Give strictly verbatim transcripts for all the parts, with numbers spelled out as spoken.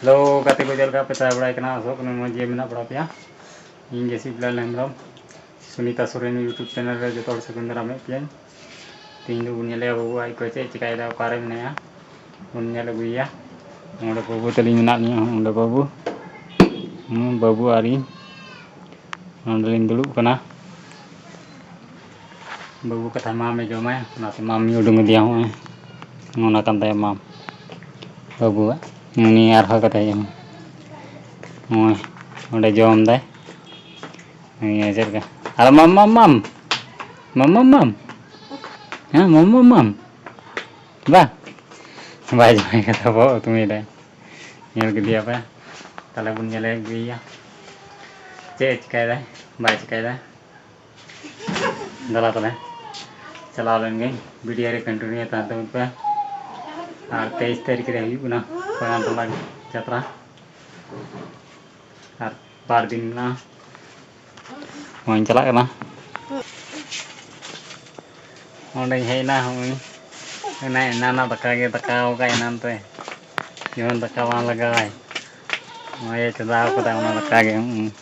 Hello ᱜᱟᱛᱮ ᱠᱚ, ᱪᱮᱫ ᱞᱮᱠᱟ ᱯᱮ ᱛᱟᱦᱮᱸ ᱵᱟᱲᱟᱭ ᱠᱟᱱᱟ? ᱟᱥᱚᱜ ᱠᱟᱹᱱᱟᱹᱧ ᱢᱚᱡᱽ ᱜᱮ ᱢᱮᱱᱟᱜ ᱵᱟᱲᱟ ᱯᱮᱭᱟ᱾ ᱤᱧ ᱜᱮ ᱥᱤᱵᱞᱟᱞ ᱦᱮᱢᱵᱨᱚᱢ, ᱥᱩᱱᱤᱛᱟ ᱥᱚᱨᱮᱱ YouTube ᱪᱮᱱᱮᱞ ᱨᱮ ᱡᱚᱛᱚ ᱦᱚᱲ ᱥᱟᱹᱜᱩᱱ ᱫᱟᱨᱟᱢᱮᱫ ᱯᱮᱭᱟᱹᱧ᱾ ᱛᱮᱦᱮᱧ ᱫᱚᱵᱚᱱ ᱧᱮᱞᱮᱭᱟ ᱵᱟᱹᱵᱩ ᱟᱡ ᱠᱚ ᱪᱮᱫ ᱪᱮᱠᱟᱭᱮᱫᱟ, ᱚᱠᱟᱨᱮ ᱢᱮᱱᱟᱭᱟ, ᱵᱚᱱ ᱧᱮᱞ ᱟᱹᱜᱩᱭᱮᱭᱟ᱾ ᱱᱚᱰᱮ ᱵᱟᱹᱵᱩ ᱛᱟᱹᱞᱤᱧ ᱢᱮᱱᱟᱜ ᱞᱤᱧᱟ, ᱱᱚᱰᱮ ᱵᱟᱹᱵᱩ, ᱦᱩᱸ, ᱵᱟᱹᱵᱩ ᱟᱨ ᱤᱧ ᱱᱚᱰᱮ ᱞᱤᱧ ᱫᱩᱲᱩᱵ ᱠᱟᱱᱟ᱾ ᱵᱟᱹᱵᱩ ᱠᱟᱛᱷᱟ ᱢᱟᱢᱮ ᱡᱚᱢᱟᱭ, ᱚᱱᱟᱛᱮ ᱢᱟᱢᱤᱧ ᱩᱰᱩᱝ ᱟᱫᱮᱭᱟ᱾ ᱦᱚᱸᱜᱼᱚᱭ ᱚᱱᱟ ᱠᱟᱱ ᱛᱟᱭᱟ ᱢᱟᱢ ᱵᱟᱹᱵᱩᱣᱟᱜ, ᱩᱱᱤ ᱟᱨᱦᱚᱸ ᱠᱟᱛᱷᱟᱭ ᱡᱚᱢᱟ᱾ ᱦᱚᱸᱜᱼᱚᱭ ᱚᱸᱰᱮ ᱡᱚᱢ ᱫᱟᱭ᱾ ᱱᱤᱭᱟᱹ ᱪᱮᱫ ᱞᱮᱠᱟ? ᱟᱨ ᱢᱟᱢ, ᱢᱟᱢ, ᱢᱟᱢ᱾ ᱢᱟᱢ, ᱢᱟᱢ, ᱢᱟᱢ᱾ ᱦᱮᱸ, ᱢᱟᱢ, ᱢᱟᱢ, ᱢᱟᱢ᱾ ᱵᱟ᱾ ᱵᱟᱭ ᱡᱚᱢᱮ ᱠᱟᱫᱟ, ᱵᱚᱦᱚᱜ ᱩᱛᱩᱢᱮᱫᱟᱭ᱾ ᱧᱮᱞ ᱠᱮᱫᱮᱭᱟ ᱯᱮ᱾ ᱛᱟᱦᱞᱮ ᱵᱚᱱ ᱧᱮᱞᱮ ᱟᱹᱜᱩᱭᱮᱭᱟ᱾ ᱪᱮᱫ ᱮ ᱪᱤᱠᱟᱹᱭᱮᱫᱟᱭ? ᱵᱟᱭ ᱪᱤᱠᱟᱹᱭᱮᱫᱟᱭ? ᱫᱮᱞᱟ ᱛᱟᱦᱞᱮ᱾ ᱪᱟᱞᱟᱣ ᱞᱮᱱ ᱜᱮ᱾ ᱵᱷᱤᱰᱤᱭᱳ ᱨᱮ ᱠᱚᱱᱴᱤᱱᱤᱭᱩ ᱛᱟᱦᱮᱱ ᱛᱟᱵᱚᱱ ᱯᱮ᱾ ᱟᱨ ᱛᱮᱭᱤᱥ ᱛᱟᱹᱨᱤᱠᱷ ᱨᱮ ᱦᱩᱭᱩᱜ ᱠᱟᱱᱟ ᱯᱟᱜᱟᱱ ᱴᱚᱞᱟ ᱡᱟᱛᱨᱟ᱾ ᱟᱨ ᱵᱟᱨ ᱫᱤᱱ ᱢᱮᱱᱟᱜᱼᱟ᱾ ᱦᱚᱸᱧ ᱪᱟᱞᱟᱜ ᱠᱟᱱᱟ᱾ ᱚᱸᱰᱮᱧ ᱦᱮᱡ ᱮᱱᱟ, ᱦᱚᱸᱜᱼᱚᱭ᱾ ᱮᱱᱟ, ᱮᱱᱟᱱᱟᱜ ᱫᱟᱠᱟ ᱜᱮ ᱫᱟᱠᱟᱣ ᱟᱠᱟᱫ ᱮᱱᱟᱱ ᱨᱮ᱾ ᱡᱮᱢᱚᱱ ᱫᱟᱠᱟ ᱵᱟᱝ ᱞᱟᱜᱟᱣᱟᱭ᱾ ᱱᱚᱜᱼᱚᱭ ᱪᱚᱸᱫᱟ ᱟᱠᱟᱫᱟ ᱚᱱᱟ ᱫᱟᱠᱟ ᱜᱮ, ᱦᱩᱸ᱾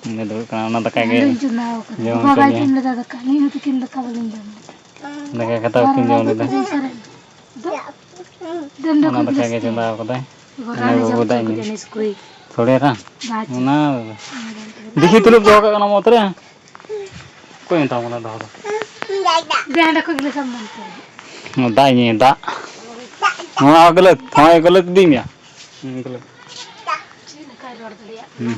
ᱚᱸᱰᱮ ᱫᱩᱲᱩᱵ ᱠᱟᱱᱟ, ᱚᱱᱟ ᱫᱟᱠᱟ ᱜᱮ ᱟᱹᱞᱤᱧ ᱪᱚᱸᱫᱟ ᱟᱠᱟᱫᱟ᱾ ᱡᱚᱢ ᱵᱟᱵᱟ ᱦᱚᱪᱚ ᱵᱟᱭ ᱢᱮᱭᱟ᱾ ᱡᱚᱢ ᱞᱮᱫᱟ ᱫᱟᱠᱟ, ᱟᱹᱞᱤᱧ ᱦᱚᱸ ᱛᱤᱠᱤᱱ ᱫᱟᱠᱟ ᱵᱟᱹᱞᱤᱧ ᱡᱚᱢ ᱞᱮᱫᱟ᱾ ᱫᱟᱠᱟ ᱠᱟᱛᱷᱟ ᱟᱨ ᱵᱟᱹᱠᱤᱱ ᱚᱱᱟ ᱡᱚᱢ ᱫᱚ ᱞᱮᱫᱟ᱾ ᱠᱷᱟᱹᱡᱟᱹᱲᱤ ᱥᱟᱨᱮᱡ᱾ ᱫᱟᱜ, ᱫᱟᱹᱞ ᱫᱚ ᱚᱱᱟ ᱠᱷᱟᱹᱡᱟᱹᱲᱤ ᱫᱟᱠᱟ ᱜᱮ ᱥᱟᱨᱮᱡ᱾ ᱪᱚᱸᱫᱟ ᱟᱠᱟᱫᱟᱭ᱾ ᱜᱚᱴᱟ ᱚᱱᱟ ᱞᱮ ᱵᱟᱹᱵᱩ ᱡᱚᱢ ᱫᱟᱜ ᱠᱮᱫᱟ ᱧᱩ᱾ ᱱᱤᱥᱠᱩᱭ᱾ ᱛᱷᱚᱲᱮ ᱨᱟ᱾ ᱵᱟᱪ᱾ ᱚᱱᱟ ᱫᱮᱠᱷᱤ ᱛᱩᱞᱩᱯ ᱫᱚᱦᱚ ᱠᱟᱜ ᱠᱟᱱᱟ ᱢᱚᱛ ᱨᱮ᱾ ᱚᱠᱚᱭ ᱢᱮᱛᱟᱢ ᱠᱟᱱᱟ ᱫᱚᱦᱚ ᱫᱚ? ᱫᱮ ᱦᱟᱸᱰᱮ ᱠᱷᱚᱡ ᱜᱮᱞᱮ ᱥᱟᱵ ᱢᱟᱱ ᱠᱚᱣᱟ᱾ ᱫᱟᱜ ᱤᱧ ᱧᱩᱭᱟ, ᱫᱟᱜ᱾ ᱱᱚᱣᱟ ᱜᱟᱹᱞᱟᱹᱛ, ᱱᱚᱣᱟ ᱜᱟᱹᱞᱟᱹᱛ ᱤᱫᱤᱭ ᱢᱮᱭᱟ᱾ ᱦᱩᱸ, ᱜᱟᱹᱞᱟᱹᱛ᱾ ᱪᱮᱫ ᱞᱮᱠᱟᱭ ᱨᱚᱲ ᱫᱟᱲᱮᱭᱟᱜ ᱦᱩᱸ᱾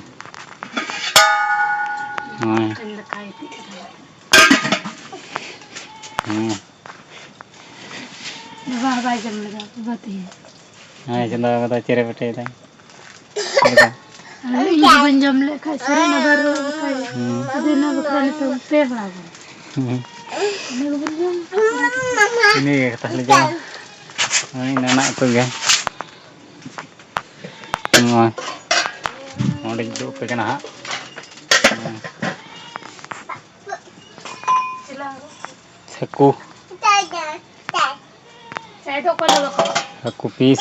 ᱠᱟᱱᱟ? ᱦᱳᱭ᱾ ᱪᱮᱫ ᱞᱮᱠᱟᱭ ᱤᱫᱤᱜ ᱠᱟᱱᱟ? ᱦᱩᱸ᱾ ᱵᱟᱵᱟ ᱦᱚᱸ ᱵᱟᱭ ᱡᱚᱢ ᱞᱮᱫᱟ, ᱵᱟᱵᱟ ᱛᱤᱧ᱾ ᱦᱮᱸ, ᱪᱚᱸᱫᱟ ᱠᱟᱫᱟ, ᱪᱮᱨᱮ ᱵᱮᱴᱮᱭ ᱫᱟᱭ᱾ ᱪᱮᱫ ᱞᱮᱠᱟ? ᱟᱨ ᱤᱧ ᱡᱩᱫᱤ ᱵᱟᱹᱧ ᱡᱚᱢ ᱞᱮᱫ ᱠᱷᱟᱡ, ᱥᱟᱹᱨᱤ ᱱᱟᱜᱟᱨ ᱨᱮ ᱵᱟᱠᱷᱟᱡ, ᱦᱩᱸ᱾ ᱟᱫᱚ ᱤᱱᱟᱹ ᱵᱟᱠᱷᱨᱟ ᱱᱤᱛᱚᱝ ᱯᱮ ᱵᱮᱲᱟ ᱵᱚᱱ᱾ ᱦᱩᱸ᱾ ᱤᱱᱟᱹ ᱜᱮᱵᱚᱱ ᱡᱚᱢ᱾ ᱤᱱᱟᱹ ᱜᱮ ᱛᱟᱦᱞᱮ ᱡᱚᱢ᱾ ᱦᱳᱭ, ᱤᱱᱟᱹ ᱨᱮᱱᱟᱜ ᱩᱛᱩ ᱜᱮ᱾ ᱱᱚᱣᱟ ᱱᱚᱰᱮᱧ ᱩᱫᱩᱜ ᱟᱯᱮ ᱠᱟᱱᱟ ᱦᱟᱸᱜ᱾ ᱦᱮᱸ᱾ ᱦᱟᱹᱠᱩ᱾ ᱦᱟᱹᱠᱩ ᱯᱤᱥ᱾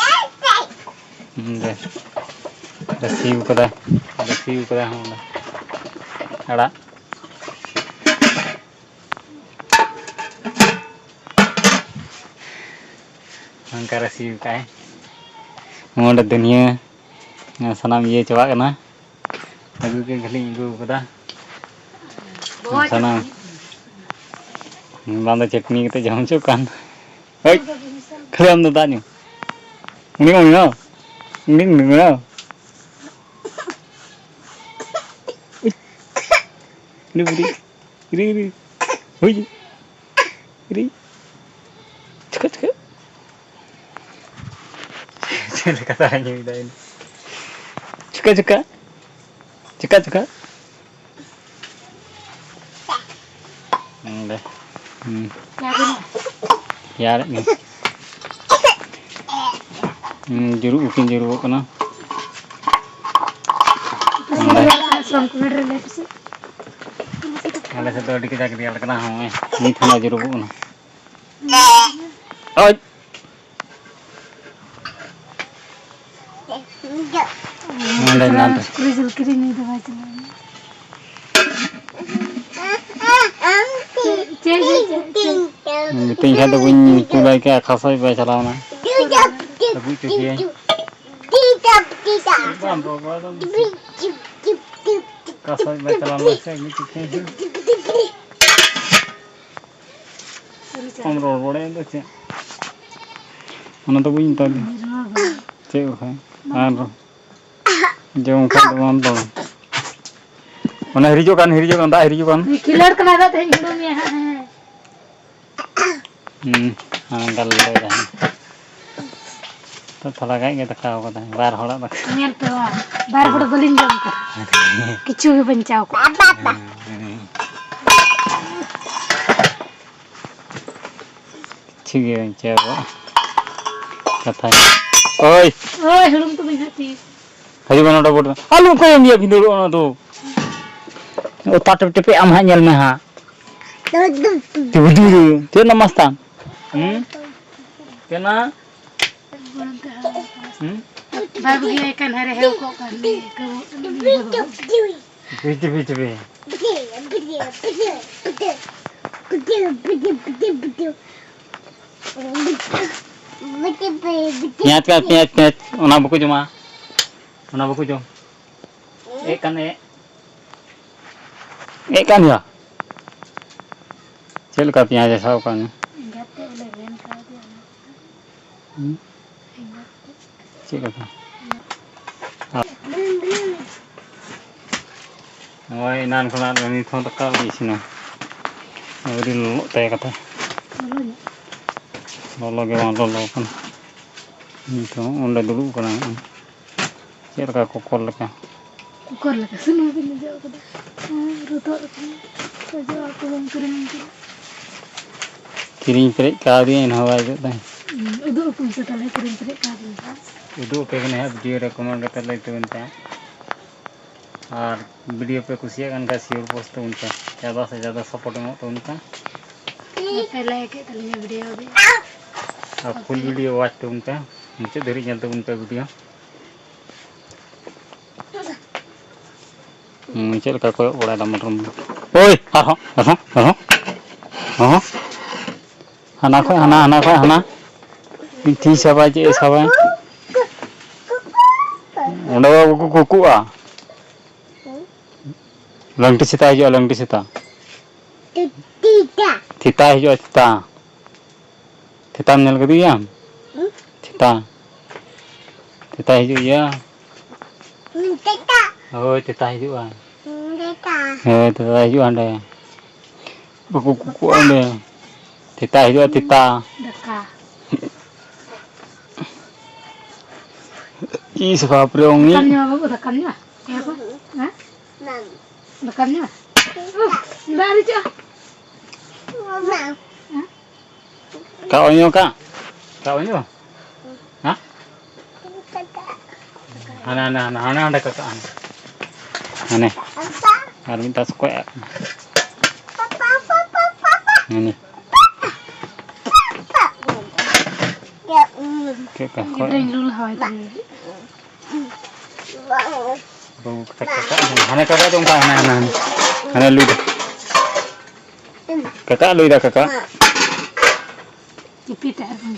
ᱦᱩᱸ, ᱫᱮ᱾ ᱫᱮ ᱥᱤᱣ ᱠᱟᱫᱟ᱾ ᱫᱮ ᱥᱤᱣ ᱠᱟᱫᱟ, ᱦᱚᱸ, ᱚᱸᱰᱮ᱾ ᱟᱲᱟᱜ᱾ ᱚᱱᱠᱟ ᱨᱮ ᱥᱤᱣ ᱠᱟᱜᱼᱟᱭ᱾ ᱱᱚᱰᱮ ᱫᱷᱩᱱᱤᱭᱟᱹ ᱥᱟᱱᱟᱢ ᱤᱭᱟᱹ ᱪᱟᱵᱟᱜ ᱠᱟᱱᱟ᱾ ᱟᱹᱜᱩ ᱜᱮ ᱠᱷᱟᱹᱞᱤᱧ ᱟᱹᱜᱩ ᱠᱟᱫᱟ᱾ ᱥᱟᱱᱟᱢ ᱵᱟᱝ ᱫᱚ ᱪᱟᱹᱴᱱᱤ ᱠᱟᱛᱮ ᱡᱚᱢ ᱦᱚᱪᱚ ᱠᱟᱱ᱾ ᱦᱳᱭ, ᱠᱷᱟᱹᱞᱤ ᱟᱢ ᱫᱚ ᱫᱟᱜ ᱧᱩ᱾ ᱩᱱᱤ ᱦᱚᱸ ᱢᱮᱱᱟᱜᱼᱟ᱾ ᱩᱱᱤ ᱢᱮᱱᱟᱜᱼᱟ᱾ ᱩᱭ᱾ ᱩᱱᱤ ᱵᱩᱰᱷᱤ᱾ ᱨᱤ, ᱨᱤ᱾ ᱦᱩᱭ᱾ ᱨᱤ᱾ ᱪᱤᱠᱟᱹ, ᱪᱤᱠᱟᱹ? ᱪᱮᱫ ᱞᱮᱠᱟ ᱫᱟᱜ ᱧᱩᱭ ᱫᱟᱭ? ᱪᱤᱠᱟᱹ, ᱪᱤᱠᱟᱹ? ᱪᱤᱠᱟᱹ, ᱪᱤᱠᱟᱹ? ᱚᱸᱰᱮ᱾ ᱦᱩᱸ᱾ ᱨᱮᱭᱟᱲᱮᱫ ᱜᱮ᱾ ᱦᱩᱸ, ᱡᱩᱨᱩᱜ ᱦᱚᱸᱠᱤᱱ ᱡᱩᱨᱩᱜᱚᱜ ᱠᱟᱱᱟ᱾ ᱚᱸᱰᱮ᱾ ᱟᱞᱮ ᱥᱮᱫ ᱫᱚ ᱟᱹᱰᱤ ᱠᱟᱡᱟᱠ ᱨᱮᱭᱟᱲ ᱠᱟᱱᱟ, ᱦᱚᱸᱜᱼᱚᱭ ᱱᱤᱛ ᱦᱚᱸ ᱡᱩᱨᱩᱜᱚᱜ ᱠᱟᱱᱟ᱾ ᱳᱭ! ᱱᱚᱰᱮ ᱢᱮᱱᱟᱜ ᱯᱮ᱾ ᱥᱩᱠᱨᱤ ᱡᱤᱞ ᱠᱤᱨᱤᱧ ᱤᱫᱤ ᱫᱚ ᱵᱟᱭ ᱪᱟᱞᱟᱜᱼᱟ᱾ ᱪᱮᱫ, ᱪᱮᱫ, ᱪᱮᱫ, ᱪᱮᱫ? ᱢᱤᱛᱟᱹᱧ ᱠᱷᱟᱡ ᱫᱚ ᱵᱟᱹᱧ ᱩᱛᱩ ᱫᱟᱲᱮ ᱠᱮᱭᱟ, ᱟᱠᱷᱟᱥ ᱦᱚᱸ ᱵᱟᱭ ᱪᱟᱞᱟᱣᱱᱟ᱾ ᱟᱹᱜᱩ ᱦᱚᱪᱚ ᱠᱮᱭᱟᱭ᱾ ᱵᱟᱝ ᱵᱟᱵᱟ ᱫᱚ ᱟᱠᱷᱟᱥ ᱦᱚᱸ ᱵᱟᱭ ᱪᱟᱞᱟᱣ ᱞᱮᱱᱟ ᱥᱮ, ᱟᱹᱜᱩ ᱦᱚᱪᱚ ᱠᱮᱭᱟᱭ᱾ ᱟᱢ ᱨᱚᱲ ᱵᱟᱲᱟᱭᱟ ᱫᱚ ᱪᱮᱫ? ᱚᱱᱟ ᱫᱚ ᱵᱟᱹᱧ ᱢᱮᱛᱟ ᱫᱮᱭᱟ᱾ ᱪᱮᱫ ᱵᱟᱠᱷᱟᱡ? ᱟᱨ ᱡᱚᱢ ᱠᱷᱟᱡ ᱫᱚ ᱵᱟᱝ ᱫᱚ᱾ ᱚᱱᱟ ᱦᱤᱨᱤᱡᱚᱜ ᱠᱟᱱ, ᱦᱤᱨᱤᱡᱚᱜ ᱠᱟᱱ, ᱫᱟᱜ ᱦᱤᱨᱤᱡᱚᱜ ᱠᱟᱱ᱾ ᱠᱷᱤᱞᱟᱹᱲ ᱠᱟᱱᱟ ᱫᱟᱜ ᱛᱮᱦᱮᱧ ᱦᱩᱲᱩ ᱢᱮᱭᱟ ᱦᱟᱸᱜ, ᱦᱮᱸ᱾ ᱦᱩᱸ, ᱦᱟᱸ, ᱜᱟᱞ ᱞᱮ ᱡᱟᱦᱟᱸ᱾ ᱛᱚ ᱛᱷᱚᱲᱟ ᱜᱟᱱ ᱜᱮ ᱫᱟᱠᱟ ᱠᱟᱫᱟ, ᱵᱟᱨ ᱦᱚᱲᱟᱜ ᱫᱟᱠᱟ᱾ ᱧᱮᱞ ᱯᱮ ᱢᱟ, ᱵᱟᱨ ᱦᱚᱲ ᱵᱟᱹᱞᱤᱧ ᱡᱚᱢ ᱠᱟᱫᱟ᱾ ᱠᱤᱪᱷᱩ ᱜᱮ ᱵᱟᱧᱪᱟᱣ ᱠᱚᱜᱼᱟ᱾ ᱠᱤᱪᱷᱩ ᱜᱮ ᱵᱟᱧᱪᱟᱣ ᱠᱚᱜᱼᱟ᱾ ᱠᱟᱛᱷᱟ᱾ ᱳᱭ! ᱳᱭ, ᱦᱩᱲᱩᱝ ᱛᱟᱵᱚᱱ ᱦᱟᱸᱜ ᱛᱤᱥ᱾ ᱦᱤᱡᱩᱜ ᱢᱮ ᱱᱚᱰᱮ ᱵᱳᱴ ᱨᱮ᱾ ᱟᱞᱚ ᱚᱠᱚᱭᱮᱢ ᱤᱭᱟᱹ ᱵᱷᱤᱸᱫᱟᱹᱲᱚᱜᱼᱟ ᱚᱱᱟ ᱫᱚ᱾ ᱚᱛᱟ ᱴᱮᱯ ᱴᱮᱯᱮ ᱟᱢ ᱦᱟᱸᱜ ᱧᱮᱞ ᱢᱮ ᱦᱟᱸᱜ᱾ ᱛᱩ ᱵᱩᱡᱷᱟᱹᱣ᱾ ᱪᱮᱫ ᱨᱮᱱᱟᱜ ᱢᱟᱥᱛᱟᱱ? ᱦᱩᱸ? ᱪᱮᱫ ᱨᱮᱱᱟᱜ? ᱦᱩᱸ? ᱵᱟᱭ ᱵᱟᱹᱜᱤᱭᱟᱭ ᱠᱟᱱ, ᱦᱟᱨᱮ ᱦᱮᱣ ᱠᱚᱜ ᱠᱟᱱ ᱜᱮ, ᱠᱟᱹᱣ ᱠᱟᱱ ᱜᱮ᱾ ᱪᱤᱵᱤ, ᱪᱤᱵᱤ, ᱪᱤᱵᱤ᱾ ᱯᱮᱸᱭᱟᱡᱽ ᱠᱟᱱ, ᱯᱮᱸᱭᱟᱡᱽ, ᱯᱮᱸᱭᱟᱡᱽ᱾ ᱚᱱᱟ ᱵᱟᱠᱚ ᱡᱚᱢᱟ᱾ ᱚᱱᱟ ᱵᱟᱠᱚ ᱡᱚᱢ᱾ ᱮ ᱠᱟᱱ ᱮ᱾ ᱮ ᱠᱟᱱ ᱜᱮᱭᱟ᱾ ᱪᱮᱫ ᱞᱮᱠᱟ ᱯᱮᱸᱭᱟᱡᱽ ᱮ ᱥᱟᱵ ᱠᱟᱜ ᱢᱮ? ᱮᱸᱜᱟᱛ ᱛᱮ ᱵᱚᱞᱮ ᱢᱮᱱ ᱠᱟᱣᱫᱮᱭᱟ ᱚᱱᱟ᱾ ᱦᱩᱸ? ᱮᱸᱜᱟᱛ ᱛᱮ᱾ ᱪᱮᱫ ᱞᱮᱠᱟ? ᱱᱚᱜᱼᱚᱭ ᱮᱱᱟᱱ ᱠᱷᱚᱱᱟᱜ ᱫᱚ ᱱᱤᱛ ᱦᱚᱸ ᱫᱟᱠᱟ ᱟᱹᱣᱨᱤ ᱤᱥᱤᱱᱟ᱾ ᱟᱹᱣᱨᱤ ᱞᱚᱞᱚᱜ ᱛᱟᱭᱟ ᱠᱟᱛᱷᱟ᱾ ᱞᱚᱞᱚ ᱧᱚᱜ᱾ ᱞᱚᱞᱚ ᱜᱮ ᱵᱟᱝ ᱞᱚᱞᱚ ᱠᱟᱱᱟ᱾ ᱱᱤᱛ ᱦᱚᱸ ᱚᱸᱰᱮ ᱫᱩᱲᱩᱵ ᱠᱟᱱᱟ ᱱᱚᱜᱼᱚᱭ᱾ ᱪᱮᱫ ᱞᱮᱠᱟ ᱠᱚᱠᱚᱨ ᱞᱮᱠᱟ᱾ ᱠᱚᱠᱚᱨ ᱞᱮᱠᱟ ᱥᱩᱱᱩᱢ ᱵᱤᱱ ᱚᱡᱚᱜ ᱠᱟᱫᱟ᱾ ᱦᱮᱸ, ᱨᱚᱫᱚᱜ ᱞᱮᱠᱟ᱾ ᱚᱡᱚᱜ ᱟᱠᱚ ᱵᱟᱝ ᱠᱤᱨᱤᱧ ᱠᱟᱫᱟ᱾ ᱠᱤᱨᱤᱧ ᱯᱮᱨᱮᱡ ᱠᱟᱣᱫᱤᱧᱟ, ᱮᱱᱦᱚᱸ ᱵᱟᱭ ᱚᱡᱚᱜ ᱫᱟᱭ᱾ ᱦᱩᱸ, ᱩᱫᱩᱜ ᱟᱠᱚ ᱢᱮᱥᱮ ᱛᱟᱦᱞᱮ ᱠᱤᱨᱤᱧ ᱯᱮᱨᱮᱡ ᱠᱟᱣᱫᱤᱧ ᱠᱷᱟᱱ᱾ ᱩᱫᱩᱜ ᱟᱯᱮ ᱠᱟᱱᱟ ᱦᱟᱸᱜ video ᱨᱮ, comment ᱠᱟᱛᱮ ᱞᱟᱹᱭ ᱛᱟᱵᱚᱱ ᱯᱮ ᱦᱟᱸᱜ᱾ ᱟᱨ video ᱯᱮ ᱠᱩᱥᱤᱭᱟᱜ ᱠᱟᱱ ᱠᱷᱟᱱ share post ᱛᱟᱵᱚᱱ ᱯᱮ, ᱡᱟᱫᱟ ᱥᱮ ᱡᱟᱫᱟ support ᱮᱢᱚᱜ ᱛᱟᱵᱚᱱ ᱯᱮ᱾ ᱟᱯᱮ like ᱮᱫ ᱛᱟᱹᱞᱤᱧᱟ video ᱜᱮ᱾ ᱟᱨ full video watch ᱛᱟᱵᱚᱱ ᱯᱮ, ᱢᱩᱪᱟᱹᱫ ᱫᱷᱟᱹᱨᱤᱡ ᱧᱮᱞ ᱛᱟᱵᱚᱱ ᱯᱮ video᱾ ᱦᱩᱸ, ᱪᱮᱫ ᱞᱮᱠᱟ ᱠᱚᱭᱚᱜ ᱵᱟᱲᱟᱭᱮᱫᱟ ᱢᱚᱴᱚᱨ ᱢᱚᱴᱚᱨ᱾ ᱳᱭ, ᱟᱨᱦᱚᱸ, ᱟᱨᱦᱚᱸ, ᱟᱨᱦᱚᱸ, ᱟᱨᱦᱚᱸ᱾ ᱦᱟᱱᱟ ᱠᱷᱚᱡ ᱦᱟᱱᱟ, ᱦᱟᱱᱟ ᱠᱷᱚᱡ ᱦᱟᱱᱟ᱾ ᱢᱤᱫᱴᱷᱮᱱ ᱥᱟᱵᱟᱭ, ᱪᱮᱫ ᱮ ᱥᱟᱵᱟᱭ? ᱚᱸᱰᱮ ᱵᱟᱠᱚ ᱠᱩᱠᱩᱜᱼᱟ᱾ ᱞᱟᱝᱴᱤ ᱥᱮᱛᱟ ᱦᱤᱡᱩᱜᱼᱟ, ᱞᱟᱝᱴᱤ ᱥᱮᱛᱟ᱾ ᱛᱤᱛᱟ᱾ ᱛᱤᱛᱟ ᱦᱤᱡᱩᱜᱼᱟ, ᱛᱤᱛᱟ᱾ ᱛᱤᱛᱟᱢ ᱧᱮᱞ ᱠᱟᱫᱮᱭᱟ? ᱦᱩᱸ? ᱛᱤᱛᱟ᱾ ᱛᱤᱛᱟ ᱦᱤᱡᱩᱜ ᱜᱮᱭᱟ᱾ ᱦᱩᱸ, ᱛᱤᱛᱟ᱾ ᱦᱳᱭ, ᱛᱤᱛᱟ ᱦᱤᱡᱩᱜᱼᱟ᱾ ᱦᱩᱸ, ᱛᱤᱛᱟ᱾ ᱦᱳᱭ, ᱛᱤᱛᱟ ᱦᱤᱡᱩᱜᱼᱟ ᱚᱸᱰᱮ᱾ ᱵᱟᱠᱚ ᱠᱩᱠᱩᱜᱼᱟ ᱚᱸᱰᱮ᱾ ᱛᱤᱛᱟ ᱦᱤᱡᱩᱜᱼᱟ, ᱛᱤᱛᱟ᱾ ᱫᱟᱠᱟ᱾ ᱤᱥ, ᱵᱟᱯ ᱨᱮ, ᱩᱱᱤ᱾ ᱫᱟᱠᱟᱢ ᱧᱩᱭᱟ ᱵᱟᱹᱵᱩ, ᱫᱟᱠᱟᱢ ᱧᱩᱭᱟ? ᱦᱮᱸ? ᱵᱟᱝ᱾ ᱫᱟᱠᱟᱢ ᱧᱩᱭᱟ? ᱩᱦ, ᱫᱟᱜ ᱟᱹᱣᱨᱤ ᱪᱟᱜᱼᱟ? ᱵᱟᱝ᱾ ᱦᱮᱸ? ᱠᱟᱜ ᱚᱧᱚ ᱠᱟᱜ? ᱠᱟᱜ ᱚᱧᱚ? ᱦᱮᱸ? ᱦᱟᱱᱮ, ᱦᱟᱱᱮ, ᱦᱟᱱᱮ, ᱦᱟᱱᱮ ᱚᱸᱰᱮ ᱠᱟᱜ, ᱦᱟᱱᱮ᱾ ᱦᱟᱱᱮ᱾ ᱟᱨ ᱢᱤᱫ ᱫᱷᱟᱣ ᱥᱚᱠᱚᱭ ᱟᱜ ᱠᱟᱱᱟ᱾ ᱦᱟᱱᱮ᱾ ᱪᱮᱫ ᱞᱮᱠᱟ ᱥᱚᱠᱚᱭ? ᱜᱤᱫᱽᱨᱟᱹᱧ ᱞᱩ ᱞᱟᱦᱟᱣᱟᱭ ᱛᱟᱞᱮ᱾ ᱵᱟᱹᱵᱩ ᱠᱟᱠᱟ, ᱠᱟᱠᱟ, ᱦᱟᱱᱮ ᱠᱟᱠᱟ ᱫᱚ ᱚᱱᱠᱟ, ᱦᱟᱱᱮ, ᱦᱟᱱᱮ, ᱦᱟᱱᱮ᱾ ᱦᱟᱱᱮ ᱞᱩᱭ ᱫᱟ᱾ ᱠᱟᱠᱟ ᱞᱩᱭ ᱫᱟ, ᱠᱟᱠᱟ᱾ ᱪᱤᱯᱤ ᱛᱮ ᱟᱨᱦᱚᱸ᱾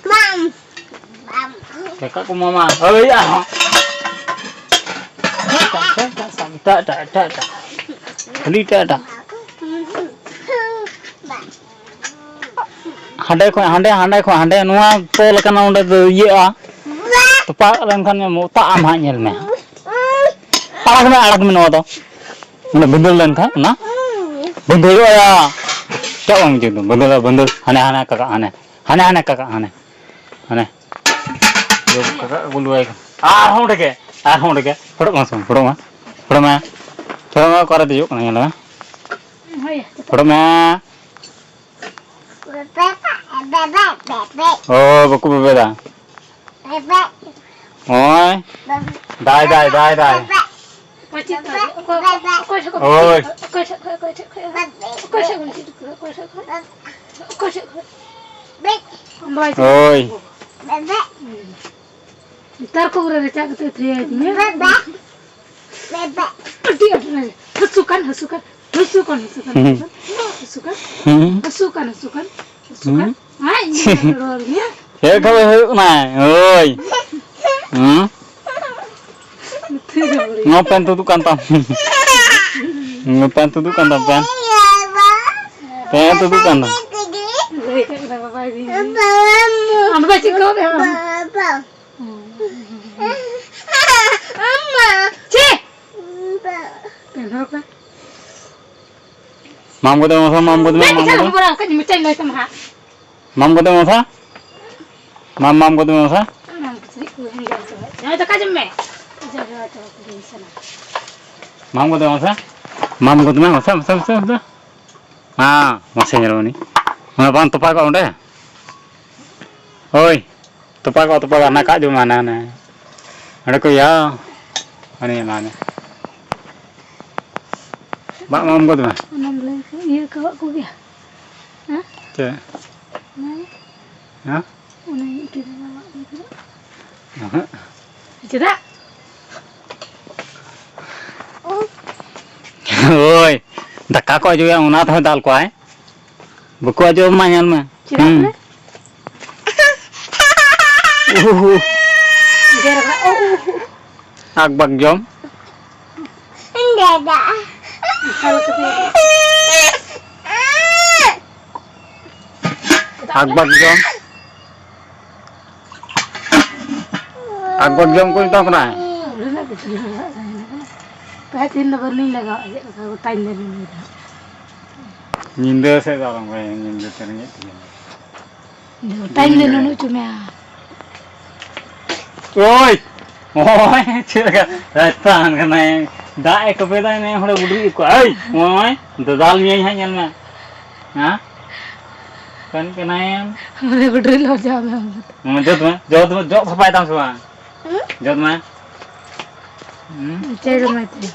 ᱠᱟᱠᱟ ᱠᱚ ᱢᱟᱢᱟ᱾ ᱦᱳᱭ, ᱟᱨᱦᱚᱸ᱾ ᱮᱴᱟᱜ, ᱮᱴᱟᱜ, ᱮᱴᱟᱜ, ᱮᱴᱟᱜ, ᱮᱴᱟᱜ᱾ ᱠᱷᱟᱹᱞᱤ ᱮᱴᱟᱜ, ᱮᱴᱟᱜ᱾ ᱦᱟᱸᱰᱮ ᱠᱷᱚᱱ ᱦᱟᱸᱰᱮ, ᱦᱟᱸᱰᱮ ᱠᱷᱚᱱ ᱦᱟᱸᱰᱮ, ᱱᱚᱣᱟ ᱛᱚᱞ ᱟᱠᱟᱱᱟ, ᱚᱸᱰᱮ ᱫᱚ ᱤᱭᱟᱹᱜᱼᱟ, ᱛᱚᱯᱟᱜ ᱞᱮᱱᱠᱷᱟᱱ ᱢᱚᱛᱟᱜ ᱟᱢ ᱦᱟᱸᱜ, ᱧᱮᱞ ᱢᱮ᱾ ᱟᱲᱟᱜᱽ ᱢᱮ, ᱟᱲᱟᱜᱽ ᱢᱮ ᱱᱚᱣᱟ ᱫᱚ᱾ ᱚᱸᱰᱮ ᱵᱷᱤᱸᱫᱟᱹᱲ ᱞᱮᱱᱠᱷᱟᱱ ᱚᱱᱟ ᱵᱷᱤᱸᱫᱟᱹᱲᱚᱜᱼᱟ᱾ ᱪᱮᱫ ᱵᱟᱝ ᱵᱩᱡᱷᱟᱹᱣ ᱫᱚ? ᱵᱷᱤᱸᱫᱟᱹᱲ, ᱵᱷᱤᱸᱫᱟᱹᱲ, ᱦᱟᱱᱮ, ᱦᱟᱱᱮ ᱠᱟᱠᱟ, ᱦᱟᱱᱮ, ᱦᱟᱱᱮ, ᱦᱟᱱᱮ ᱠᱟᱠᱟ, ᱦᱟᱱᱮ, ᱦᱟᱱᱮ᱾ ᱠᱟᱠᱟ ᱟᱹᱜᱩ ᱞᱩᱣᱟᱭ ᱠᱟᱱᱟ᱾ ᱟᱨᱦᱚᱸ ᱚᱸᱰᱮ ᱜᱮ, ᱟᱨᱦᱚᱸ ᱚᱸᱰᱮ ᱜᱮ᱾ ᱯᱷᱚᱴᱚᱜ ᱢᱟ, ᱯᱷᱚᱴᱚᱜ ᱢᱟ, ᱯᱷᱚᱴᱚᱜ ᱢᱟ, ᱯᱷᱚᱴᱚᱜ ᱢᱟ, ᱚᱠᱟᱨᱮ ᱫᱮᱡᱚᱜ ᱠᱟᱱᱟ, ᱧᱮᱞ ᱢᱮ᱾ ᱦᱳᱭ᱾ ᱯᱷᱚᱴᱚᱜ ᱢᱮ᱾ ᱚ, ᱵᱟᱠᱚ ᱵᱮᱵᱮᱫᱟ᱾ ᱱᱚᱜᱼᱚᱭ᱾ ᱫᱟᱭ, ᱫᱟᱭ, ᱫᱟᱭ, ᱫᱟᱭ᱾ ᱚᱠᱚᱭ ᱪᱮᱫ ᱠᱚ-, ᱚᱠᱚᱭ, ᱚᱠᱚᱭ ᱴᱷᱮᱱ ᱠᱚ-, ᱳᱭ᱾ ᱚᱠᱚᱭ ᱴᱷᱮᱱ ᱠᱷᱚᱱ, ᱚᱠᱚᱭ ᱴᱷᱮᱱ ᱠᱷᱚᱱ, ᱚᱠᱚᱭ ᱴᱷᱮᱱ ᱠᱷᱚᱱ, ᱚᱠᱚᱭ ᱴᱷᱮᱱ ᱠᱷᱚᱱ, ᱚᱠᱚᱭ ᱴᱷᱮᱱ ᱠᱷᱚᱱ? ᱵᱟᱭ ᱪᱟᱞᱟᱜ ᱳᱭ᱾ ᱠᱟᱱᱟ᱾ ᱱᱮᱛᱟᱨ ᱠᱚ ᱨᱮ ᱨᱮᱪᱟᱜ ᱠᱟᱛᱮ ᱛᱷᱤᱭᱟᱹ ᱫᱤᱧᱟ᱾ ᱟᱹᱰᱤ ᱟᱸᱴ ᱨᱮ ᱦᱟᱹᱥᱩ ᱠᱟᱱ, ᱦᱟᱹᱥᱩ ᱠᱟᱱ, ᱦᱟᱹᱥᱩ ᱠᱟᱱ, ᱦᱟᱹᱥᱩ ᱠᱟᱱ, ᱦᱩᱸ᱾ ᱦᱟᱹᱥᱩ ᱠᱟᱱ, ᱦᱩᱸ᱾ ᱦᱟᱹᱥᱩ ᱠᱟᱱ, ᱦᱟᱹᱥᱩ ᱠᱟᱱ, ᱦᱟᱹᱥᱩ ᱠᱟᱱ᱾ ᱦᱩᱸ᱾ ᱦᱮᱸ, ᱤᱧ ᱫᱚ ᱨᱚᱲ ᱜᱮᱭᱟ᱾ ᱪᱮᱫ ᱠᱷᱟᱵᱟᱨ ᱦᱩᱭᱩᱜ ᱠᱟᱱᱟ? ᱳᱭ᱾ ᱦᱩᱸ? ᱛᱷᱤᱨ ᱦᱚᱲ᱾ ᱱᱚᱣᱟ ᱯᱮᱱ ᱛᱩᱫᱩᱜ ᱠᱟᱱ ᱛᱟᱢ᱾ ᱱᱚᱣᱟ ᱯᱮᱱ ᱛᱩᱫᱩᱜ ᱠᱟᱱ ᱛᱟᱢ, ᱯᱮᱱ᱾ ᱯᱮᱱ ᱛᱩᱫᱩᱜ ᱠᱟᱱ ᱛᱟᱢ᱾ ᱞᱟᱹᱭ ᱠᱟᱜ ᱠᱟᱱᱟ ᱵᱟᱵᱟᱭ ᱫᱤᱱ᱾ ᱟᱢ ᱫᱚ ᱪᱮᱫ ᱠᱚ ᱪᱮ? ᱯᱮᱱ ᱦᱚᱲ ᱠᱟᱱᱟ᱾ ᱢᱟᱢ ᱠᱚᱫᱚ ᱢᱟᱥᱟ, ᱢᱟᱢ ᱠᱚᱫᱚ ᱢᱟᱢ ᱠᱚᱫᱚ᱾ ᱢᱟᱢ ᱠᱚᱫᱚ ᱢᱟᱥᱟ᱾ ᱢᱟᱢ, ᱢᱟᱢ ᱠᱚᱫᱚ ᱢᱟᱥᱟ᱾ ᱡᱟᱶᱟᱭ ᱫᱟᱠᱟ ᱡᱚᱢ ᱢᱮ᱾ ᱢᱟᱢ ᱠᱚᱫᱚ ᱢᱟᱥᱟ᱾ ᱢᱟᱢ ᱠᱚᱫᱚ ᱢᱟᱥᱟ, ᱢᱟᱥᱟ, ᱢᱟᱥᱟ, ᱢᱟᱥᱟ᱾ ᱦᱮᱸ, ᱢᱟᱥᱮ ᱧᱮᱞ ᱢᱮ ᱩᱱᱤ᱾ ᱚᱱᱟ ᱵᱟᱝ ᱛᱚᱯᱟ ᱠᱚᱜᱼᱟ ᱚᱸᱰᱮ? ᱦᱳᱭ᱾ ᱛᱚᱯᱟᱜᱚᱜ, ᱛᱚᱯᱟᱜᱚᱜ, ᱦᱟᱱᱟ ᱠᱟᱜ ᱡᱚᱢᱟ, ᱦᱟᱱᱟ, ᱦᱟᱱᱟ᱾ ᱦᱟᱸᱰᱮ ᱠᱚ ᱤᱭᱟᱹ᱾ ᱦᱟᱱᱮ ᱧᱮᱞ ᱢᱮ, ᱦᱟᱱᱮ᱾ ᱵᱟᱜ ᱢᱟᱢ ᱜᱚᱫ ᱢᱮ᱾ ᱚᱱᱟᱢ ᱞᱟᱹᱭ ᱠᱷᱟᱱ ᱤᱭᱟᱹ ᱠᱟᱜ ᱠᱚᱜᱮᱭᱟ᱾ ᱦᱮᱸ? ᱪᱮᱫ? ᱚᱱᱟᱜᱮ᱾ ᱦᱮᱸ? ᱚᱱᱟ ᱢᱤᱫᱴᱮᱱ ᱨᱮᱢᱟ ᱵᱟᱜ ᱜᱚᱫ ᱢᱮ᱾ ᱚᱦᱚᱸᱜ᱾ ᱪᱮᱫᱟᱜ? ᱫᱟᱠᱟ ᱠᱚ ᱟᱡᱚᱭᱟ, ᱚᱱᱟ ᱛᱮᱦᱚᱸ ᱫᱟᱞ ᱠᱚᱣᱟᱭ᱾ ᱵᱟᱠᱚ ᱟᱡᱚᱢ ᱢᱟ, ᱧᱮᱞ ᱢᱮ᱾ ᱪᱮᱫᱟᱜ ᱦᱩᱸ᱾ ᱵᱚᱞᱮ? ᱩᱦᱩ᱾ ᱜᱮᱨ ᱟᱠᱟᱫᱟ᱾ ᱳ, ᱳ, ᱳ᱾ ᱟᱠ ᱵᱟᱠ ᱡᱚᱢ᱾ ᱚᱱᱠᱟ ᱞᱮᱠᱟᱛᱮ᱾ ᱟᱠ ᱵᱟᱠ ᱡᱚᱢ᱾ ᱟᱠ ᱵᱟᱠ ᱡᱚᱢ ᱠᱚ ᱢᱮᱛᱟᱢ ᱠᱟᱱᱟ᱾ ᱯᱮ ᱫᱤᱱ ᱫᱚ ᱵᱟᱹᱞᱤᱧ ᱞᱟᱜᱟᱣᱟ, ᱪᱮᱫ ᱞᱮᱠᱟ ᱜᱚᱴᱟᱧ ᱞᱟᱹᱭ ᱞᱮᱱ ᱜᱮ᱾ ᱧᱤᱫᱟᱹ ᱥᱮᱫ ᱫᱚ ᱟᱞᱚᱢ ᱠᱟᱹᱢᱤᱭᱟ, ᱧᱤᱫᱟᱹ ᱛᱮ ᱨᱮᱸᱜᱮᱡ ᱛᱮᱜᱮ᱾ ᱜᱚᱴᱟᱧ ᱞᱟᱹᱭ ᱱᱩᱱᱩ ᱦᱚᱪᱚ ᱢᱮᱭᱟ᱾ ᱳᱭ! ᱳᱭ! ᱪᱮᱫ ᱞᱮᱠᱟ ᱥᱟᱭᱛᱟᱱ ᱠᱟᱱᱟᱭ? ᱫᱟᱜ ᱮ ᱠᱚᱯᱮᱫᱟᱭ, ᱱᱮ ᱦᱚᱲᱮ ᱵᱩᱰᱨᱩᱡ ᱮᱫ ᱠᱚᱣᱟ᱾ ᱳᱭ! ᱳᱭ! ᱫᱟᱫᱟᱞ ᱢᱤᱭᱟᱹᱧ ᱦᱟᱸᱜ, ᱧᱮᱞ ᱢᱮ᱾ ᱦᱮᱸ? ᱚᱠᱟᱱ ᱠᱟᱱᱟᱭᱮᱢ? ᱩᱱᱤ ᱵᱩᱰᱨᱩᱡ ᱞᱚᱡᱟ ᱢᱮ᱾ ᱦᱮᱸ, ᱡᱚᱛ ᱢᱮ, ᱡᱚᱛ ᱢᱮ, ᱡᱚᱜ ᱥᱟᱯᱷᱟᱭ ᱛᱟᱢ ᱥᱮ ᱵᱟᱝ? ᱦᱩᱸ? ᱡᱚᱛ ᱢᱮ᱾ ᱦᱩᱸ? ᱪᱮᱫ ᱡᱚᱢᱟᱭ ᱛᱮ?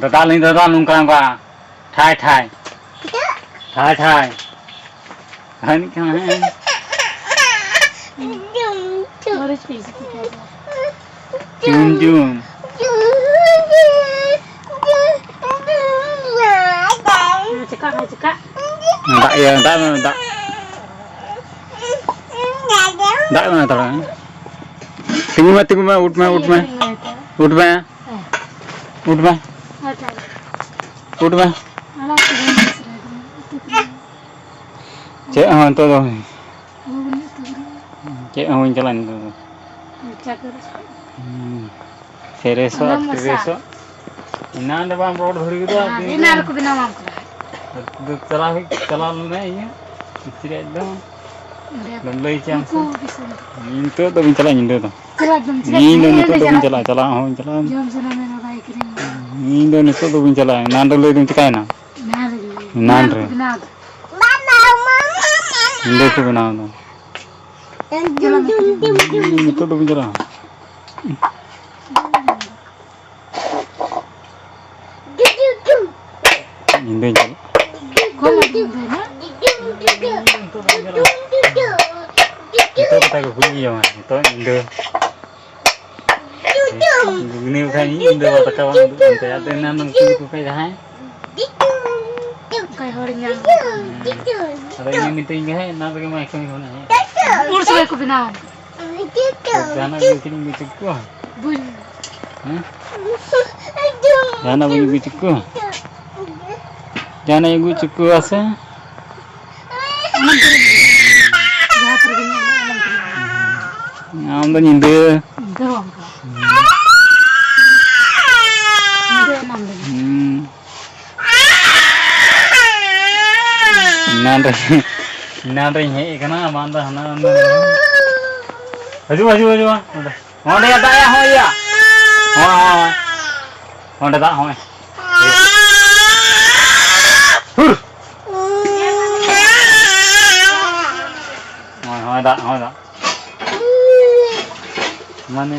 ᱫᱟᱫᱟ, ᱟᱹᱞᱤᱧ ᱫᱟᱫᱟ ᱱᱚᱝᱠᱟ, ᱱᱚᱝᱠᱟ᱾ ᱴᱷᱟᱭ, ᱴᱷᱟᱭ᱾ ᱴᱷᱟᱭ, ᱴᱷᱟᱭ᱾ ᱦᱟᱹᱱᱤ ᱠᱟᱱᱟ, ᱦᱮᱸ᱾ ᱢᱟᱹᱨᱤᱪ ᱠᱚ ᱤᱥᱤ ᱠᱮᱫᱟ᱾ ᱡᱩᱱ, ᱡᱩᱱ᱾ ᱦᱮᱸ, ᱪᱮᱠᱟᱜ ᱢᱮ, ᱪᱮᱠᱟᱜ᱾ ᱫᱟᱜ ᱤᱭᱟᱹ, ᱫᱟᱜ ᱢᱮ, ᱫᱟᱜ᱾ ᱫᱟᱜ ᱢᱮ ᱛᱷᱚᱲᱟ᱾ ᱛᱤᱸᱜᱩ ᱢᱮ, ᱛᱤᱸᱜᱩ ᱢᱮ, ᱩठ ᱢᱮ, ᱩठ ᱢᱮ᱾ ᱩठ ᱢᱮ᱾ ᱩᱰ ᱢᱮ᱾ ᱟᱪᱪᱷᱟ᱾ ᱩᱰ ᱢᱮ᱾ ᱟᱲᱟᱜ ᱠᱚ ᱵᱟᱹᱧ ᱵᱩᱡᱷᱟᱹᱣ ᱫᱟ᱾ ᱪᱮᱫ ᱦᱚᱸ ᱱᱤᱛᱚᱜ ᱫᱚ᱾ ᱦᱩᱲᱩ ᱵᱟᱹᱱᱩᱜ ᱛᱟᱵᱚᱱᱟ᱾ ᱪᱮᱫ ᱦᱚᱸ ᱵᱟᱹᱧ ᱪᱟᱞᱟᱜᱼᱟ ᱱᱤᱛᱚᱜ ᱫᱚ᱾ ᱢᱚᱪᱟ ᱠᱚᱨᱮ᱾ ᱦᱩᱸ᱾ ᱯᱷᱮᱨᱮᱥᱚᱜ ᱚᱱᱟ ᱟᱨ ᱢᱚᱥᱟ᱾ ᱯᱷᱮᱨᱮᱥᱚᱜ᱾ ᱮᱱᱟᱱ ᱨᱮ ᱵᱟᱢ ᱨᱚᱲ ᱫᱷᱩᱲᱤ ᱜᱚᱫᱚᱜᱼᱟ, ᱦᱮᱸ, ᱛᱤᱱ ᱮᱱᱟᱱ ᱨᱮ? ᱨᱮᱠᱚ ᱵᱮᱱᱟᱣ ᱟᱢ ᱠᱟᱱᱟ᱾ ᱫᱩ ᱪᱟᱞᱟᱣ ᱦᱩᱭ, ᱪᱟᱞᱟᱣ ᱞᱮᱱᱟ ᱤᱭᱟᱹ, ᱢᱤᱥᱛᱨᱤ ᱟᱡ ᱫᱚ᱾ ᱚᱸᱰᱮ ᱵᱟᱢ ᱞᱟᱹᱭ ᱠᱮᱭᱟ ᱩᱱᱠᱩ ᱟᱢ ᱥᱮ? ᱫᱤᱥᱚᱢ᱾ ᱱᱤᱛᱚᱜ ᱫᱚ ᱵᱟᱹᱧ ᱪᱟᱞᱟᱜᱼᱟ ᱧᱤᱫᱟᱹ ᱫᱚ᱾ ᱪᱟᱞᱟᱜ ᱫᱚᱢ ᱪᱟᱞᱟᱜ ᱤᱧ ᱫᱚ ᱜᱮᱭᱟ, ᱱᱤᱛᱚᱜ ᱫᱚ ᱵᱟᱹᱧ ᱪᱟᱞᱟᱜ ᱪᱟᱞᱟᱜᱼᱟ, ᱜᱮᱭᱟ᱾ ᱪᱟᱞᱟᱜ ᱦᱚᱸ ᱵᱟᱹᱧ ᱪᱟᱞᱟᱜᱼᱟ᱾ ᱡᱚᱢ ᱥᱟᱱᱟ ᱢᱮ ᱨᱮᱦᱚᱸ ᱵᱟᱭ ᱠᱤᱨᱤᱧ ᱟᱢᱟ᱾ ᱤᱧ ᱫᱚ ᱱᱤᱛᱚᱜ ᱫᱚ ᱵᱟᱹᱧ ᱪᱟᱞᱟᱜᱼᱟ, ᱮᱱᱟᱱ ᱨᱮ ᱞᱟᱹᱭ ᱫᱚᱧ ᱪᱤᱠᱟᱹᱭᱮᱱᱟ? ᱮᱱᱟᱱ ᱨᱮ ᱞᱟᱹᱭ᱾ ᱮᱱᱟᱱ ᱮᱱᱟᱱ ᱨᱮ᱾ ᱠᱚ ᱵᱮᱱᱟᱣ ᱫᱟ᱾ ᱧᱤᱫᱟᱹ ᱠᱚ ᱵᱮᱱᱟᱣ ᱫᱟ᱾ ᱪᱟᱞᱟᱜ ᱢᱮ ᱠᱤᱨᱤᱧ ᱟᱹᱜᱩᱭ ᱢᱮ᱾ ᱱᱤᱛᱚᱜ ᱫᱚ ᱵᱟᱹᱧ ᱪᱟᱞᱟᱜᱼᱟ᱾ ᱧᱤᱫᱟᱹᱧ ᱪᱟᱞᱟᱜ᱾ ᱠᱚᱢ ᱟᱹᱰᱤ ᱧᱤᱫᱟᱹᱭᱮᱱᱟ᱾ ᱱᱤᱛᱚᱜ ᱠᱟᱛᱷᱟ ᱠᱚ ᱠᱩᱞᱤ ᱡᱚᱝᱟ, ᱱᱤᱛᱚᱜ ᱧᱤᱫᱟᱹ᱾ ᱜᱷᱩᱜᱽᱱᱤ ᱵᱟᱠᱷᱟᱡ ᱢᱤᱫ ᱧᱤᱫᱟᱹ ᱵᱟᱝ ᱫᱟᱠᱟ ᱵᱟᱝ ᱩᱰᱩᱠ ᱠᱟᱱ ᱛᱟᱭᱟ᱾ ᱟᱫᱚ ᱮᱱᱟᱱ ᱫᱚ ᱩᱱᱠᱩ ᱠᱚ ᱠᱷᱚᱡ ᱡᱟᱦᱟᱸᱭ ᱦᱚᱲ ᱧᱟᱢ᱾ ᱟᱫᱚ ᱤᱧ ᱢᱤᱛᱟᱹᱧ ᱜᱮ ᱦᱟᱸᱜ, ᱚᱱᱟ ᱨᱮᱜᱮ ᱢᱟ ᱮᱠᱷᱚᱱ ᱠᱷᱚᱱᱟᱜ ᱦᱮᱸ᱾ ᱩᱱ ᱥᱚᱢᱚᱭ ᱠᱚ ᱵᱮᱱᱟᱣᱟ᱾ ᱡᱟᱦᱟᱱᱟᱜ ᱜᱮ ᱠᱤᱨᱤᱧ ᱟᱹᱜᱩ ᱦᱚᱪᱚ ᱠᱚᱣᱟ᱾ ᱵᱩᱡᱽ᱾ ᱦᱮᱸ? ᱡᱟᱦᱟᱱᱟᱜ ᱵᱟᱹᱧ ᱟᱹᱜᱩ ᱦᱚᱪᱚ ᱠᱚᱣᱟ? ᱡᱟᱦᱟᱱᱟᱜ ᱟᱹᱜᱩ ᱦᱚᱪᱚ ᱠᱚᱣᱟ ᱥᱮ? ᱡᱟᱦᱟᱸ ᱛᱤᱱᱟᱹᱜ ᱜᱮ ᱟᱞᱚᱢ ᱠᱤᱨᱤᱧᱟ᱾ ᱟᱢ ᱫᱚ ᱧᱤᱫᱟᱹ᱾ ᱧᱤᱫᱟᱹ ᱵᱟᱝ ᱠᱟᱱᱟ᱾ ᱧᱤᱫᱟᱹ ᱮᱢᱟᱢ ᱫᱚ᱾ ᱦᱩᱸ᱾ ᱮᱱᱟᱱ ᱨᱮ, ᱮᱱᱟᱱ ᱨᱤᱧ ᱦᱮᱡ ᱟᱠᱟᱱᱟ, ᱵᱟᱝ ᱫᱚ ᱦᱟᱱᱟ ᱚᱱᱟ᱾ ᱦᱤᱡᱩᱜ ᱢᱮ, ᱦᱤᱡᱩᱜ ᱢᱮ, ᱦᱤᱡᱩᱜ ᱢᱮ᱾ ᱚᱸᱰᱮ᱾ ᱚᱸᱰᱮ ᱭᱟ, ᱫᱟᱜ ᱭᱟ, ᱦᱚᱸ, ᱤᱭᱟᱹ᱾ ᱦᱚᱸ, ᱦᱚᱸ, ᱦᱚᱸ᱾ ᱚᱸᱰᱮ ᱫᱟᱜ, ᱦᱚᱸ᱾ ᱦᱩᱨ᱾ ᱦᱚᱸ, ᱦᱚᱸ, ᱫᱟᱜ, ᱦᱚᱸ, ᱫᱟᱜ᱾ ᱢᱟᱱᱮ,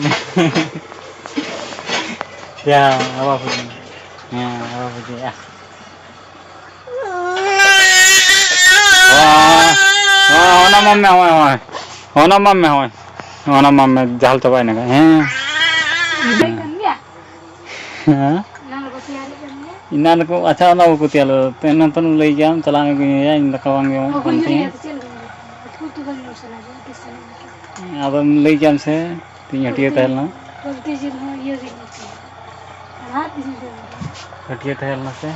ᱭᱟ, ᱟᱵᱟ ᱯᱩᱡᱤ᱾ ᱦᱮᱸ, ᱟᱵᱟ ᱯᱩᱡᱤ, ᱭᱟ᱾ ᱦᱚᱸ, ᱦᱚᱸ, ᱚᱱᱟ ᱢᱟᱢᱮ, ᱦᱚᱸ, ᱦᱚᱸ᱾ ᱚᱱᱟ ᱢᱟᱢᱮ, ᱦᱚᱸ᱾ ᱚᱱᱟ ᱢᱟᱢᱮ, ᱡᱟᱦᱟᱞ ᱪᱟᱵᱟᱭᱮᱱᱟ, ᱦᱮᱸ᱾ ᱵᱩᱡᱷᱟᱹᱜ ᱠᱟᱱ ᱜᱮᱭᱟ᱾ ᱦᱮᱸ? ᱮᱱᱟᱱ ᱨᱮᱠᱚ ᱛᱮᱭᱟᱨᱮᱫ ᱠᱟᱱ ᱜᱮᱭᱟ᱾ ᱮᱱᱟᱱ ᱨᱮᱠᱚ, ᱟᱪᱪᱷᱟ, ᱚᱱᱟ ᱵᱟᱠᱚ ᱛᱮᱭᱟᱨ ᱞᱮᱫᱟ᱾ ᱛᱮ ᱮᱱᱟᱱ ᱛᱚ ᱞᱟᱹᱭ ᱜᱮᱭᱟᱢ, ᱪᱟᱞᱟᱜ ᱢᱮ, ᱟᱹᱜᱩᱭᱟ, ᱤᱧ ᱫᱟᱠᱟ ᱵᱟᱝ ᱡᱚᱢ ᱚᱠᱚᱭ ᱠᱟᱱ ᱛᱤᱧᱟᱹ᱾ ᱩᱛᱩ ᱵᱟᱝ ᱡᱚᱢ ᱥᱟᱱᱟ ᱜᱮᱭᱟ, ᱟᱹᱰᱤ ᱥᱟᱱᱟ ᱜᱮᱭᱟ᱾ ᱟᱫᱚᱢ ᱞᱟᱹᱭ ᱠᱮᱭᱟᱢ ᱥᱮ, ᱛᱮᱦᱮᱧ ᱦᱟᱹᱴᱭᱟᱹ ᱛᱟᱦᱮᱸ ᱞᱮᱱᱟ᱾ ᱯᱚᱞᱴᱤ ᱡᱤᱞ ᱦᱚᱸ ᱤᱭᱟᱹ ᱜᱮ ᱟᱹᱭᱠᱟᱹᱜᱼᱟ᱾ ᱟᱲᱟᱜ ᱜᱮ ᱟᱹᱭᱠᱟᱹᱜᱼᱟ᱾ ᱦᱟᱹᱴᱭᱟᱹ ᱛᱟᱦᱮᱸ ᱞᱮᱱᱟ ᱥᱮ?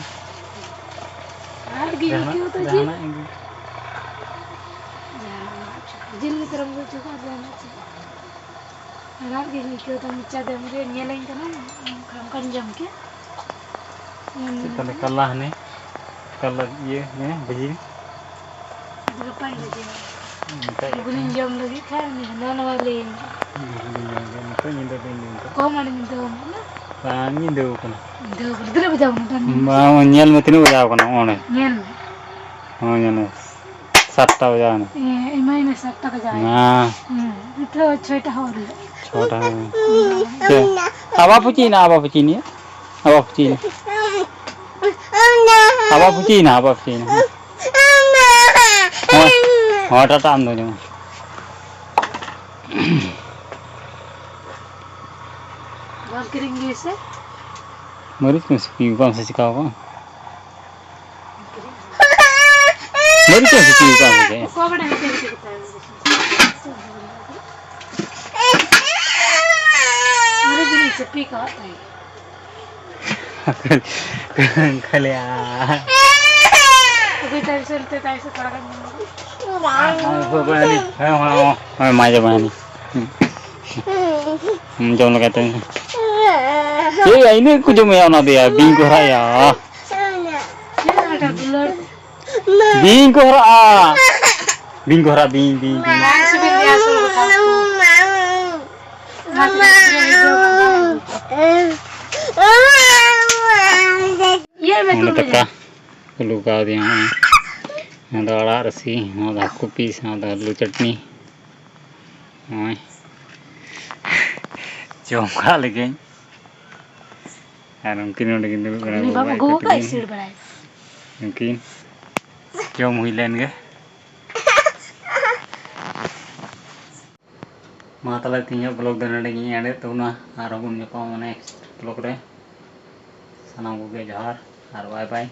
ᱟᱲᱟᱜ ᱜᱮ ᱡᱟᱦᱟᱱᱟᱜ, ᱟᱹᱭᱠᱟᱹᱜᱼᱟ ᱛᱚ ᱡᱤᱞ᱾ ᱡᱟᱦᱟᱱᱟᱜ ᱜᱮ᱾ ᱡᱟᱦᱟᱱᱟᱜ ᱜᱮ᱾ ᱡᱤᱞ ᱜᱮ ᱛᱚᱨᱚᱢ ᱜᱮ ᱟᱹᱭᱠᱟᱹᱜᱼᱟ, ᱡᱟᱦᱟᱱᱟᱜ ᱪᱮᱫ᱾ ᱟᱲᱟᱜ ᱜᱮ ᱟᱹᱭᱠᱟᱹᱜᱼᱟ ᱛᱚ, ᱢᱚᱪᱟ ᱫᱚ ᱟᱢ ᱜᱮ ᱧᱮᱞᱟᱹᱧ ᱠᱟᱱᱟᱢ, ᱚᱱᱠᱟ, ᱚᱱᱠᱟᱧ ᱡᱚᱢ ᱠᱮᱫ᱾ ᱪᱮᱫ ᱠᱟᱞᱮ ᱠᱟᱞᱞᱟ ᱦᱟᱱᱮ, ᱠᱟᱞᱞᱟ ᱤᱭᱟᱹ, ᱦᱮᱸ, ᱵᱤᱡᱤ᱾ ᱜᱟᱯᱟᱧ ᱵᱟᱡᱮᱭᱟ᱾ ᱚᱱᱠᱟ ᱜᱮ᱾ ᱜᱩᱞᱤᱧ ᱡᱚᱢ ᱞᱟᱹᱜᱤᱫ ᱠᱷᱟᱱ ᱩᱱᱤ ᱦᱟᱱᱟ ᱱᱟᱣᱟ ᱞᱟᱹᱭᱟᱹᱧ ᱠᱟᱱᱟ᱾ ᱦᱩᱸ, ᱜᱩᱞᱤᱧ ᱡᱚᱢ ᱜᱮ᱾ ᱱᱤᱛᱚᱜ ᱧᱤᱫᱟᱹ ᱵᱟᱹᱧ ᱡᱚᱢ ᱠᱟᱜ᱾ ᱠᱚᱢ ᱟᱹᱰᱤ ᱧᱤᱫᱟᱹ ᱠᱟᱱᱟ᱾ ᱵᱟᱝ, ᱧᱤᱫᱟᱹ ᱠᱟᱱᱟ᱾ ᱛᱤᱱᱟᱹᱜ ᱵᱟᱡᱟᱣ ᱠᱟᱱᱟ? ᱵᱟᱝ, ᱧᱮᱞ ᱢᱮ ᱛᱤᱱᱟᱹᱜ ᱵᱟᱡᱟᱣ ᱠᱟᱱᱟ ᱚᱸᱰᱮ᱾ ᱧᱮᱞ ᱢᱮ᱾ ᱦᱚᱸ, ᱧᱮᱞ ᱢᱮ᱾ ᱥᱟᱛᱴᱟ ᱵᱟᱡᱟᱣ ᱮᱱᱟ᱾ ᱦᱮᱸ, ᱮᱢᱟᱭ ᱢᱮ, ᱥᱟᱛᱴᱟ ᱵᱟᱡᱟᱣ ᱮᱱᱟ᱾ ᱦᱮᱸ᱾ ᱦᱮᱸ, ᱱᱤᱛᱚᱜ ᱪᱷᱚᱭᱴᱟ ᱦᱚᱸ ᱟᱹᱣᱨᱤ᱾ ᱪᱷᱚᱴᱟ ᱦᱚᱸ ᱟᱹᱣᱨᱤ᱾ ᱪᱮᱫ? ᱟᱵᱟ ᱯᱩᱪᱤᱭᱮᱱᱟ, ᱟᱵᱟ ᱯᱩᱪᱤᱭᱮᱱᱟ᱾ ᱟᱵᱟ ᱯᱩᱪᱤᱭᱮᱱᱟ᱾ ᱟᱵᱟ ᱯᱩᱪᱤᱭᱮᱱᱟ, ᱟᱵᱟ ᱯᱩᱪᱤᱭᱮᱱᱟ᱾ ᱦᱚᱸ, ᱦᱚᱸ, ᱴᱟᱴᱟ ᱟᱢ ᱫᱚ ᱡᱮᱢᱚᱱ᱾ ᱵᱟᱢ ᱠᱤᱨᱤᱧ ᱟᱹᱜᱩᱭᱟ ᱥᱮ? ᱢᱟᱹᱨᱤᱪ ᱠᱚ ᱥᱤᱯᱤ ᱠᱚᱣᱟᱢ ᱥᱮ ᱪᱤᱠᱟᱹ ᱠᱚᱣᱟᱢ? ᱢᱟᱹᱨᱤᱪ ᱮᱢ ᱥᱤᱯᱤ ᱟᱠᱟᱫ ᱜᱮ᱾ ᱚᱠᱚᱭ ᱵᱟᱰᱟᱭ ᱦᱚᱪᱚ ᱠᱮᱫ ᱠᱚ ᱛᱟᱭᱟ᱾ ᱢᱟᱹᱨᱤᱪ ᱡᱟᱹᱱᱤᱡ ᱥᱤᱯᱤ ᱠᱟᱜ ᱛᱟᱭᱟ᱾ ᱠᱷᱟᱹᱞᱤ ᱟᱨ ᱩᱫᱩᱭ ᱛᱟᱭ ᱥᱮ, ᱩᱫᱩᱭ ᱛᱟᱭ ᱥᱮ, ᱛᱷᱚᱲᱟ ᱜᱟᱱ ᱧᱮᱞ ᱞᱮᱜᱮ᱾ ᱦᱳᱭ, ᱦᱳᱭ, ᱦᱳᱭ, ᱦᱳᱭ, ᱦᱳᱭ, ᱦᱳᱭ, ᱢᱟ ᱡᱚᱢᱟᱭ ᱱᱤ᱾ ᱦᱩᱸ᱾ ᱦᱩᱸ, ᱡᱚᱢ ᱞᱮᱜᱟᱭ ᱛᱟᱭ᱾ ᱮᱭ, ᱤᱱᱟᱹᱜ ᱠᱚ ᱡᱚᱢᱮᱭᱟ ᱚᱱᱟ ᱫᱚᱭᱟ, ᱵᱤᱧ ᱠᱚ ᱦᱟᱨᱟᱜ ᱭᱟ᱾ ᱪᱮᱫ ᱞᱮᱠᱟ ᱫᱩᱞᱟᱹᱲ? ᱵᱤᱧ ᱠᱚ ᱦᱚᱨᱟᱜᱼᱟ᱾ ᱵᱤᱧ ᱠᱚ ᱦᱚᱨᱟᱜᱼᱟ, ᱵᱤᱧ, ᱵᱤᱧ, ᱵᱤᱧ᱾ ᱵᱟᱝ ᱥᱤᱵᱤᱞ ᱜᱮᱭᱟ ᱥᱩᱨ ᱠᱚ ᱛᱟᱦᱮᱸ ᱠᱚ᱾ ᱚᱱᱟ ᱛᱮᱜᱮ ᱵᱷᱤᱰᱤᱭᱳ ᱵᱟᱝ ᱵᱟᱝ᱾ ᱤᱭᱟᱹ ᱢᱮ ᱚᱸᱰᱮ ᱛᱩᱨ ᱵᱟᱡᱮ᱾ ᱫᱟᱠᱟ ᱠᱚ ᱞᱩ ᱠᱟᱣᱫᱤᱧᱟ ᱦᱚᱸᱜᱼᱚᱭ᱾ ᱱᱚᱣᱟ ᱫᱚ ᱟᱲᱟᱜ ᱨᱟᱥᱮ, ᱱᱚᱣᱟ ᱫᱚ ᱦᱟᱹᱠᱩ ᱯᱤᱥ, ᱱᱚᱣᱟ ᱫᱚ ᱟᱹᱞᱩ ᱪᱟᱴᱱᱤ᱾ ᱱᱚᱜᱼᱚᱭ ᱡᱚᱢ ᱠᱟᱜ ᱞᱮᱜᱮᱧ᱾ ᱟᱨ ᱩᱱᱠᱤᱱ ᱱᱚᱰᱮ ᱠᱤᱱ ᱫᱩᱲᱩᱵ ᱠᱟᱱᱟ, ᱩᱱᱤ ᱵᱟᱵᱟ ᱵᱟᱵᱟ ᱟᱭᱳ ᱜᱚᱜᱚ ᱠᱚ ᱠᱟᱭ ᱛᱟᱹᱠᱤᱱ᱾ ᱤᱥᱤᱱ ᱵᱟᱲᱟᱭ᱾ ᱩᱱᱠᱤᱱ ᱡᱚᱢ ᱦᱩᱭ ᱞᱮᱱ ᱜᱮ᱾ ᱢᱟ ᱛᱟᱦᱚᱞᱮ ᱛᱮᱦᱮᱧᱟᱜ vlog ᱫᱚ ᱱᱚᱰᱮ ᱜᱤᱧ end ᱮᱫ ᱛᱟᱵᱚᱱᱟ᱾ ᱟᱨᱦᱚᱸ ᱵᱚᱱ ᱧᱟᱯᱟᱢᱟ next vlog ᱨᱮ᱾ ᱥᱟᱱᱟᱢ ᱠᱚᱜᱮ ᱡᱚᱦᱟᱨ ᱟᱨ bye bye᱾